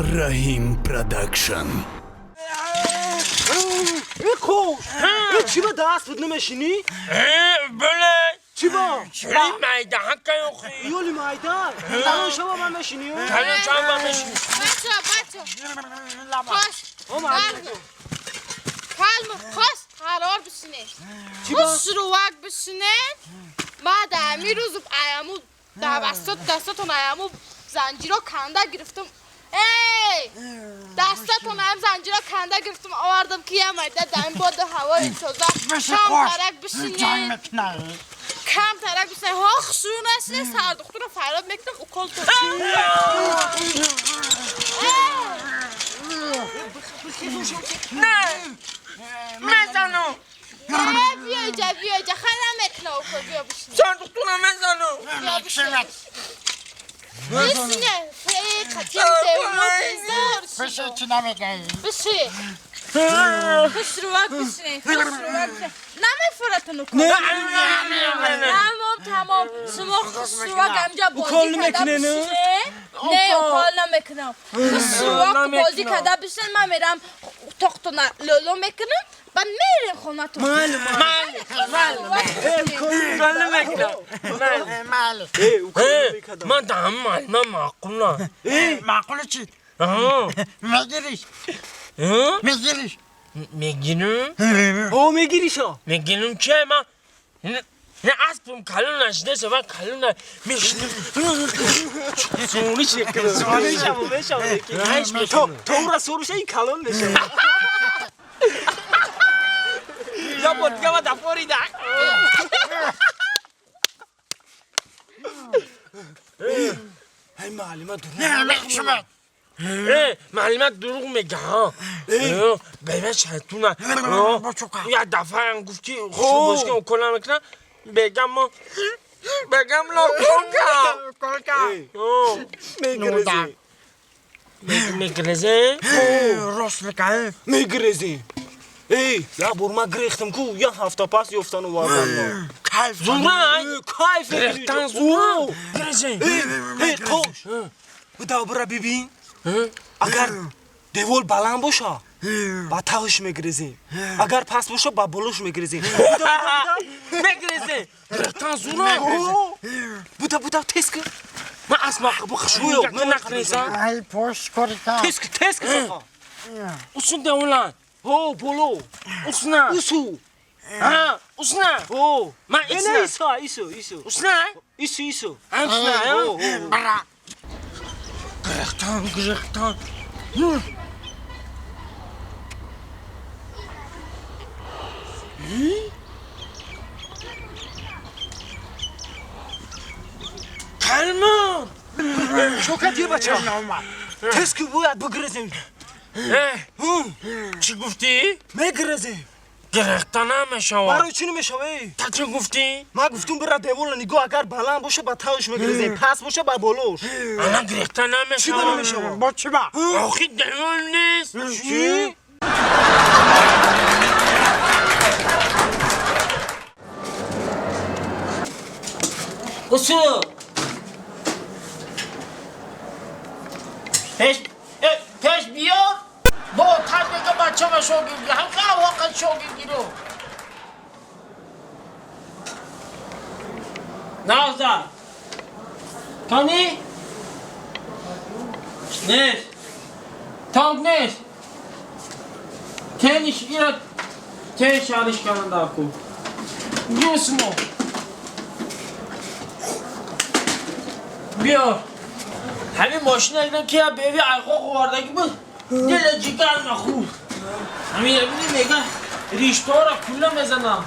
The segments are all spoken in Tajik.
Раҳим Продакшн. Кош, чӣ ба даст буд намешинӣ? Бале. Чӣ ба? Чили майда ҳаккаюхи. Ёли майда? Калон шава ман мешинӣ? Калон шава ман мешинӣ. Бача, бача. Кош. Калмо, кош, қарор бишинед. Хушрувак бишинед. Ма дар ҳамин рӯз аяму дастатон аяму занҷиро канда гирифтам. Эй! Дастатон аям занҷиро канда гирифтам, овардам ки я майда дар ин боду ҳавои тоза камтарак бишинед. Камтарак бишинед. Ҳо, хушрӯ нашинед, сардухтурро фарёд мекунам, укол тон. Не! Мезанам! Биё иҷа, биё иҷа, хай намекунам укол, биё бишинед. Сардухтурро мезанам! Биё бишинед. Бишине, қатим девор Биши, чӣ намегӯӣ? Биши. Хушрувак бишине, хушрувак бишине. Намефуратон укол. Тамом, тамом. Шумо хушрувак ҳамҷа бозӣ карда бишине. Не, укол намекунам. Хушрувак бозӣ карда бишине, ман мерам тоқтона лоло мекунам. Баъд мерем хонатон. Майли, майли. Укол намекунам. Майли. Ман даҳам маълима маъқулам. Маъқули чӣ? Мегириш. Мегириш. Мегирам? О, мегириша. Мегирам чи? Ман не аспам калон нашида шава калон мешинам. Сониш мешавам, мешавам. То ура сор меша, ин калон мешава. Я бодгама дафорида. Эй, маълима дурӯғ. Намешавад. Маълима дурӯғ мега. Бева шайтуна. Я дафъаам гуфт ки хушбошка укол намекунам. Бегам бегам локолка. Колка. Мегирезӣ. Мегирезӣ? Рост мекунӣ. Мегирезӣ. Эй, я бор ман гирехтам ку, я ҳафта пас ёфтану вардан. Кайф. Зурай? Кайф. Гирехтан зур. Гирезӣ. Эй, кош. Буда бира бибин. Агар девол баланд боша, ба таҳш мегирезем. Агар паст боша, ба болош мегирезем. Мегирезем. Гирехтан зур. Буда, буда, тез кун. Ман асма хушрӯ накунезам. Ай, пош корика. Тез кун, тез кун. Усун деволан. О, боло. Усна. Усу. А, усна. О. Ман исна. Исо, исо, исо. Усна? Исо, исо. Усна. Бара. Гирехтан, гирехтан. Калмон. Шокат е бача. Тез ки бояд бигирезем. Чӣ гуфтӣ? Мегирезем. Гирехта намешавад. Барои чӣ намешава? Та чӣ гуфтӣ? Ман гуфтум бира девола нигоҳ, агар баланд боша ба таҳш мегирезем, паст боша ба болош. Ана гирехта намешавад. Чӣ ба намешавад? Бо чӣ ба? Охи девол нест. Чӣ? Усу. Пеш пеш биёр. Бо таж мега бачама шогирд, ҳам воқеан шогирдиро. Навза. Тони? Нест. Танк нест. Тениш ира тен шариш канда ку. Юсмо. Биёр. Ҳамин мошина дидам ки я беви айхо хӯвардагӣ буд. Дила ҷигар нахӯрд. Ҳамин бибини мега риштаҳоро кулла мезанам.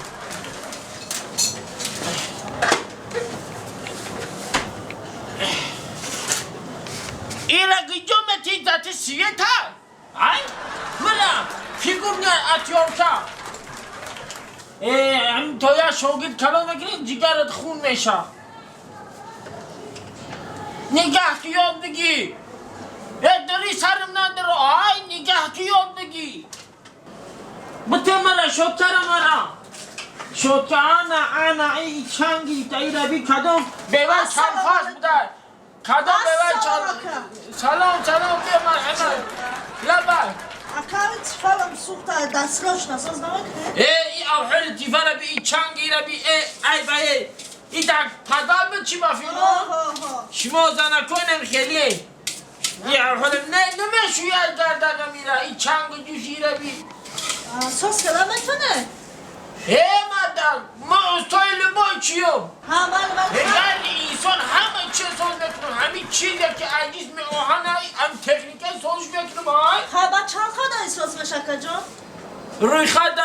Ира гиҷо мети света? Ай? Мана фигурня атёрка. Ҳамин то я шогирд калон мекунӣ, ҷигарат хун меша. Нигаҳ ки ёд бигӣ. Дари сарам надара. Ай, нигаҳ ки ёд бигӣ. Бите мара, шоткара мара. Шотка ана, ана, ай чанги, тай раби кадом бева чанфас буда. Кадом бева чан. Салом, салом, бе ман марҳамат. Лабай. Акари тифалам сӯхта, дастгоҳш насоз намекунед? Э, и авҳоли тифала би, и чангира би, э, ай ба э. И так падал би чи ба фило? Шумо занаконем хеле. И авҳоли не намешӯяд гардага мира, и чангу ҷӯшира би. Соз када метавонед? Э, мадам, ма устои любой чиём. Ҳа, ман ман. Ғайри инсон ҳама чиз соз мекунам. Ҳамин чизе ки аз ҷисми оҳан ҳам техника созш мекунам, ай. Ҳа, ба чанд қадар соз меша, акаҷон? Рӯйхат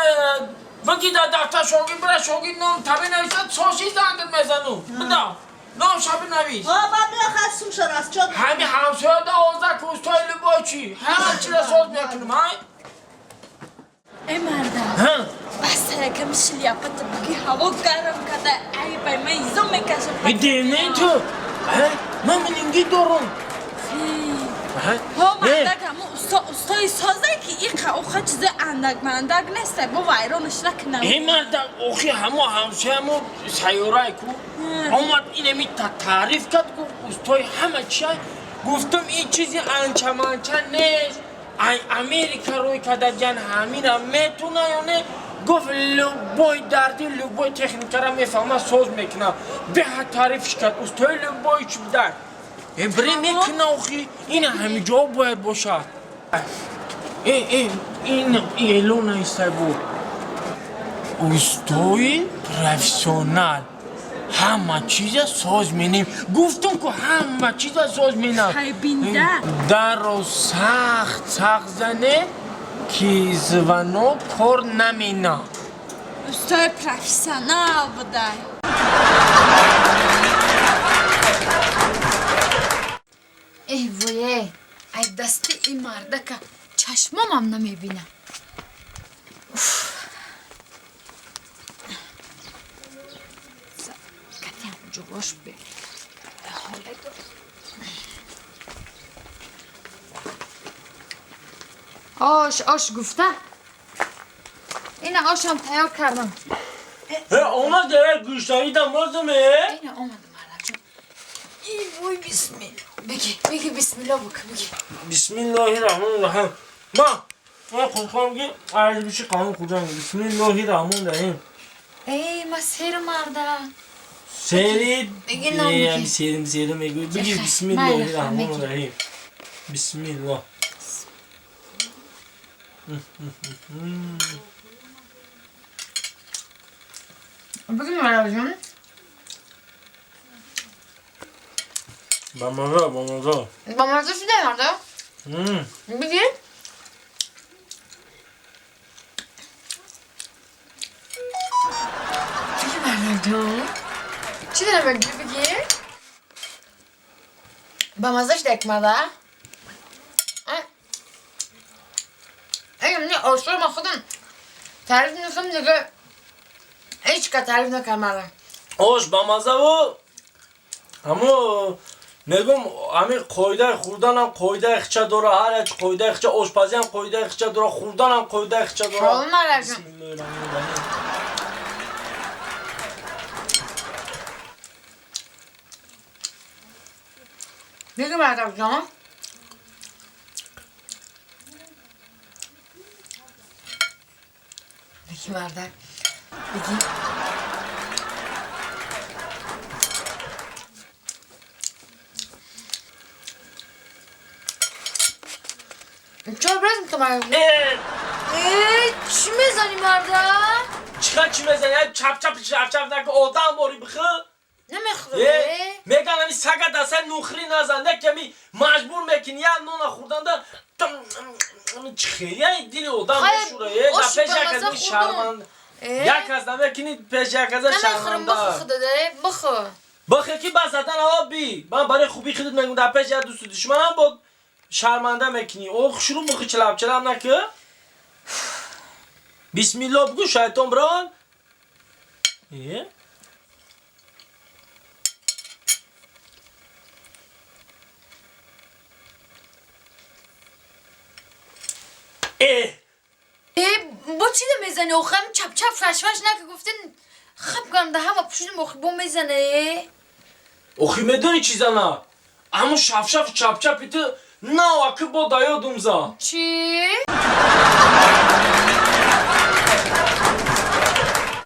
бигӣ дар дафтар шогирд бира, шогирд ном таби нависад, соши зангит мезану. Буда. Ном шаби навис. Ҳа, ман меохад сумша расчод. Ҳами ҳамсояда овоза ки устои любой чи. Ҳама чиза соз мекунам, ай. Э, марда. Ҳа. Бас якам шляпата буги, ҳаво гарм када, ай бай, ман изо мекашам. Девне ту. Ман милинги дорум. Ҳо, мардак, ҳамо устои созе ки иқа оха чизе андак мандак неста, бо вайронаш накунам. Э, мардак, охи ҳамо ҳамсоямо сайёрай ку омад, инами таъриф кард, гуфт устои ҳама чия. Гуфтум ин чизи анча-манча нест, ай Америка рӯй карда ҷан, ҳамира метуна ё не? Гуфт любой дарди, любой техникара мефаҳма, соз мекуна. Беҳад таърифш кард, устои любой чи будар. Бре мекуна, охи ин ҳамиҷо бояд бошад. Э, э, ин эълон наиста буд. Устои профессионал ҳама чиза соз менем. Гуфтум ку ҳама чиза соз менам. Хайбинда. Дарро сахт сахт зане ки звонок кор намена. Устои профессионал будай. Эй вое, ай дасти ин мардака чашмомам намебинам. Катям ҷуғош бе. Ош, ош гуфта. Ина ошам тайёр кардам. Э, омад, э, гӯштаида мозуме? Ина омад, мардакҷон. Эй вой, бисмилла. Беги, беги, бисмилла бук, беги. Бисмиллоҳи раҳмони раҳим. Ма, ма худхоҳам ки арзбиши қанун хӯрдан. Бисмиллоҳи раҳмони раҳим. Эй, ма сер марда. Сери, Беги, ном беги. серим, серим мегӯй. Беги, Ехай, бисмиллоҳи майли, раҳмони беги. раҳим. Бисмиллоҳ. Беги, мардакҷон. Бамаза, бамаза. Бамаза шуда, марда? Беги. Беги, мардакҷон. Чӣ дорам беги, беги? Бамаза шуда, марда? Эй, мне ошро ман худам таъриф мекунам, дига ҳеҷ ка таъриф накард, марда. Ош бамазаву ҳамо мегум, ҳамин қоидаи хӯрданам қоидаи хича дора, ҳар як қоидаи хича, ошпазиам қоидаи хича дора, хӯрданам қоидаи хича дора. Ҳол, мардакҷон. Бисмиллоҳир-раҳмонир-раҳим. Беги, мардакҷон. Беги, мардак. Беги. Чор браз мекунам. Э! Э, чӣ мезанӣ, марда? Чиқа чӣ мезанӣ? Ай, чап-чап, чап-чап наку, одам бори бихӯ. Намехӯрам. Э, меган ами сага дасай нухрӣ назан, як ками маҷбур мекунӣ, як нона хӯрданда чихелия дили одам Хай, мешӯра. Э, ош да пеш як ба аз маза ми хӯрдам. шарманд. Э? Як аз намекунӣ пеш як аз Намехӯрам, шарманда. бихӯ худада, бихӯ. Бихӯ ки ба задан ава би. Ман барои хубии худат мегӯм, дар пеш як дӯсту душманам бо шарманда мекунӣ. О, хушрӯ бихӯ, чалаб чалаб накӯ. Бисмилло бигӯ, шайтон бирон. Э? Э! Э, бо чӣ мезанӣ? Охи ҳамин чап-чап фаш-фаш нака гуфтин, хаб кардам, да ҳама пушидим, охи бо мезане. Охи медонӣ чӣ зана? Ҳамун шафшаф чап-чапи ту Наваки бо да ёдум зад. Чӣ?